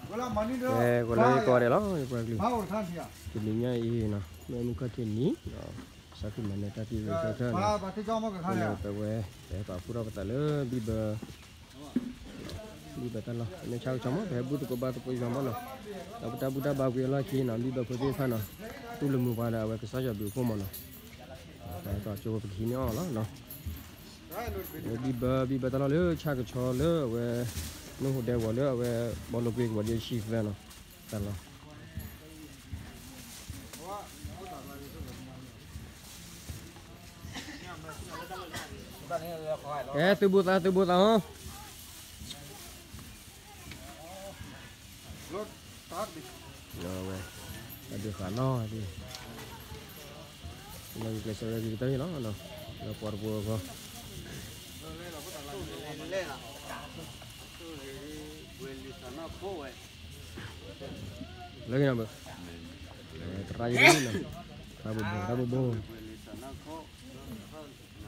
ကဲ ကလၢယကီၢ်ဒဲးလီၤ ယပှၤကလုာ်, တနံၤညါအံၤနီၤ မ့ၢ်မုၢ်ခီၣ်ထံးနံၤ, စးဖံမၤနၢၤတၢ်တံၢ်ဂ့ၤကဲထၢၣ်နီၤ, အဃိန့ၣ် ပဝဲ ပဟဲပာ်ဖှိၣ်ထီၣ်ပသးလၢဘံၣ်ဘၢ ဘံၣ်ဘၢတၢ်လီၢ် မ့ၢ်ဆၣ်ကဆီမး ပဟဲဘူၣ်သကိးဘါသကိးယွၤမးနီၤ, ဒီးပတၢ်ဘူၣ်တၢ်ဘါကွံာ်အလီၢ်ခံနီၤ ဘံၣ်ဘၢဖိသ့ၣ်တဖၣ်နီၤ, တူၢ်လိာ်မုာ်ပှၤဒီးအဝဲကစၢ်ယွၤဘျုးအဖှိၣ်မးနီၤ, တၢ်ကၠိပကဟံးန့ၢ်အီၤလီၤနီၤ, ဘံၣ်ဘၢ ဘံၣ်ဘၢတၢ်လီၢ်လၢဆၣ်ကဆီလၢအဝဲ နၢ်ဟူဒဲကဝီၤလၢအဝဲ ဘီလိာ်ကွံာ်ကဝီၤဒ်ဆံသၢနီၤ, တၢ်လီၢ် ကဲ သုးဘူးသး သုးဘူးသးဟီ, ဝဲ တၢ်ဒုးဃာ်နီၢ်ဒံး, လၢကျဲးစၢးဝဲကတၢၢ်လီၤ, လၢပှၤတပူၤအဂီၢ် လၢကနၣ်ဘၣ်, သရၣ်ယံၤလီၤ, တၢ်ဘိးဘိး တၢ်ဘိးဘိး, ပှၤကလုာ်လၢထံရူၢ်ကီၢ်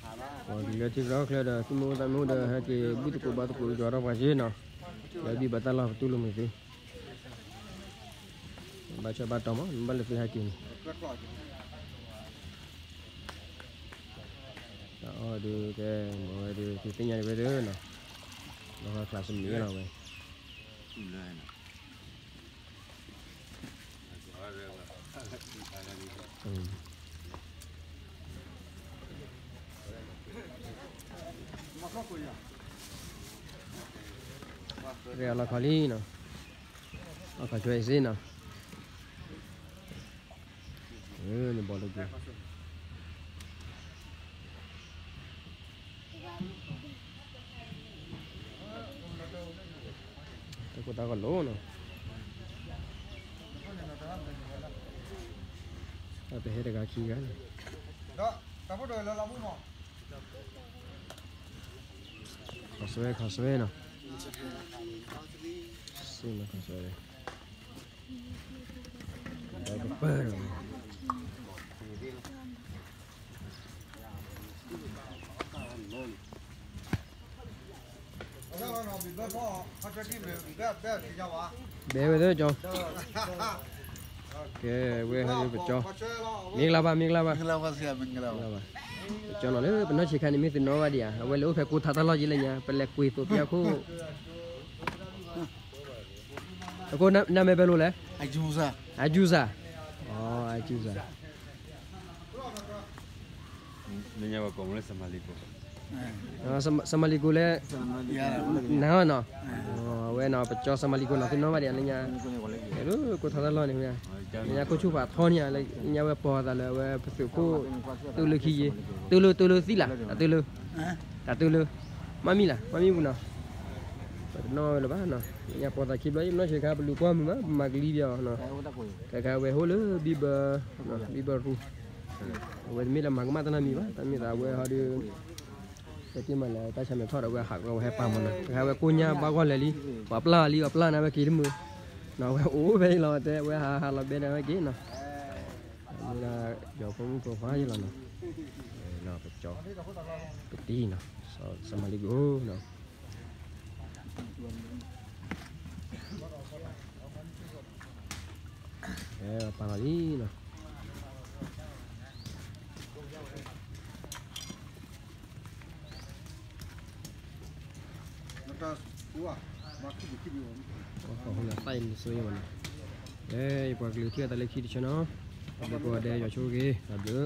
သဲးဒီး သုမ့ၢ်အိၣ်သးမ့ၢ်အိၣ်ဒီး ဟဲက့ၤဘူၣ်သကိးဘါသကိးယွၤထီၣ်ပှၤက့နီၤ, လၢဘံၣ်ဘၢတၢ်လီၢ်ပတူၢ်လိာ်မုာ်သု, ဘၣ်ဆၢဘၣ်တီၤမး မ့ၢ်ဘၣ်လၢသုဟဲက့ၤန့ၣ် တၢ်အီၣ်ဒုးကဲ မ့ၢ်ဝဲဒုး သုသ့ၣ်ညါဒံးဝဲဒၣ်နီၤ, လီၤဂာ်ချးစမံးလီၤဝဲ, ရဲၣ်အလီၤခီလံနီၤ, အခီၣ်ဆွဲအံၤစ့နီၤ, နဘီလၢက့ၤ တၢ်ကိၢ်တၢ်ဂီၤလိၤနီၤ, တၢ်ပဟဲတဂၤခံဂၤန့ၣ်, ခီၣ်ဆွဲ ခီၣ်ဆွဲနီၤ, စ့နီၤ ခီၣ်ဆွဲ ဒီးကပၢၢ်နီၤ, ဘဲဝဲသ့ၣ်ကၠီ, ကဲဝဲဟဲပကၠီ, မ့ၢ်ကလါဘၣ် မ့ၢ်ကလါဘၣ်, ပကၠီနီၤလၢပနီၢ်ဆံးခါန့ၣ် မ့ၢ်သုနီၢ်ဘၣ်ဒံးဧါ, အဝဲလဲၤအိၣ်ဖဲကိးထါတၢ်လီၢ်ယံၤလၢညါ ပလဲၤကွံာ်သိးပျၢ်ခိၣ် အကိးနမ့ၢ်ဘဲလိာ်လဲၣ်, အကၠူစၢ်, အကၠူစၢ်, လၢညါပကိးမ့ၢ်လၢ စမလီၤကိးလဲၣ်, နၤနီၤ, အဝဲနီၤ ပကၠီ စမလီၤကိးနီၤ သုနီၢ်ဘၣ်ဒံးဧါ လၢညါ, လၢကိးထါတၢ်လီၢ်န့ၣ်, လၢညါခိၣ်ဆူၣ်ဖးထီန့ၣ်ဧါ, လၢညါဝဲပီၤသးလၢအဝဲပသုးခိၣ်, တိၢ်လၢခံယ့, တိၢ်လၢ တိၢ်လၢသံလၢ် တၢ်တိၢ်လၢ, တၢ်တိၢ်လၢ, မၤမံၤလၢ် မၤမံၤပူၤနီၤ, ပတနီၣ်ဝဲလၢၤဘၣ်နီၤ, လၢညါပီၤသးခံဘျီ ယပနီၢ်ဆံးခါ ပလူၤကွၢ်မုာ်မး ပမၤကလံၤပယီၤနီၤ, ခဲခါဝဲဟိၣ်လၢဘံၣ်ဘၢ, ဘံၣ်ဘၢရူ, အဝဲတမ့ၢ်လၢမၤကမၣ်တၢ်နီတမံၤဘၣ် တၢ်မ့ၢ်သးဝဲဟီဒီး ပတဲမးလၢတၢ်ဆါမဲာ်ထီၣ်ဒီးဝဲဟးကီဝဲဟဲပာ်မးနီၤ, တခါဝဲကိညၢ်ဘၣ်ဂီၢ်လဲၤလံ, ပှၤပျၢ်လံ ပှၤပျၢ်န့ၣ်ဝဲက့ၤတမုာ်, နီၤဝဲအိၣ်ဖဲအံၤလီၤတဲ ဝဲဟးဟးလီၤဘဲန့ၣ်ဝဲက့ၤနီၤ, ယီၤဖိမုၣ်ဖိခွါယလီၤနီၤ, ပကၠီ, ပတံၤနီၤ, စမလီၤကိးနီၤ ပာ်လီၤလံနီၤ, သးအံၤနဆိမးနီၤ, ယပှၤကလုာ်ထံၣ်အသးလၢခံတဆၢနီၤ, တၢ်ဘျုးကိးဂၤဒဲး ယွၤဆိၣ်ဂ့ၤ တၢ်ဘျုး